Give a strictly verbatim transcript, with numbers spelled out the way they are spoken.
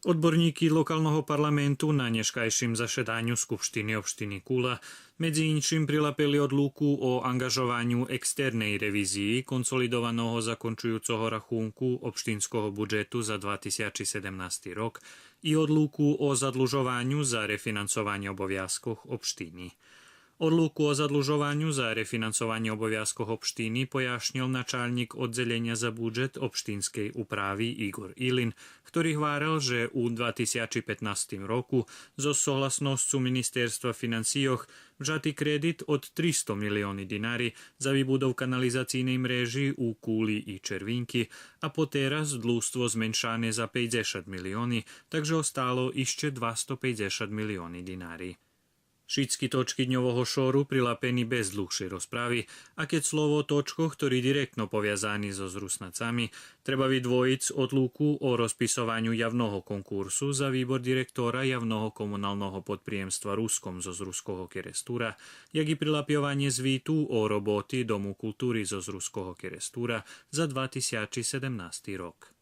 Одборнїки локалного парламенту на нєшкайшим зашеданю Скупштини општини Кула, медзи иншим, прилапели одлуку о анґажованю екстерней ревизиї консолидованого закончуюцого рахунку општинского буджету за два тисячи седемнасти рок и одлуку о задлужованю за рефинансованє обовязкох општини. Одлуку о задлужованю за рефинансованє обовязкох општини пояшнєл началнїк Оддзелєня за буджет општинскей управи Иґор Илин, хтори гварел же у два тисячи петнастим року зоз согласносцу Министерства финансийох вжати кредит од тристо милиони динари за вибудов канализацийней мрежи у Кули и Червинки, а потераз длуство зменшане за пейдзешат милиони, так же остало ище двасто пейдзешат милиони динари. Шицки точки дньового шору прилапени без длугшей розправи, а кед слово о точкох хтори директно повязани зоз Руснацами, треба видвоїц одлуку о розписованю явного конкурсу за вибор директора Явного комуналного подприємства Руском зоз Руского Керестура, як и прилапйованє звиту о роботи Дому култури зоз Руского Керестура за два тисячи седемнасти рок.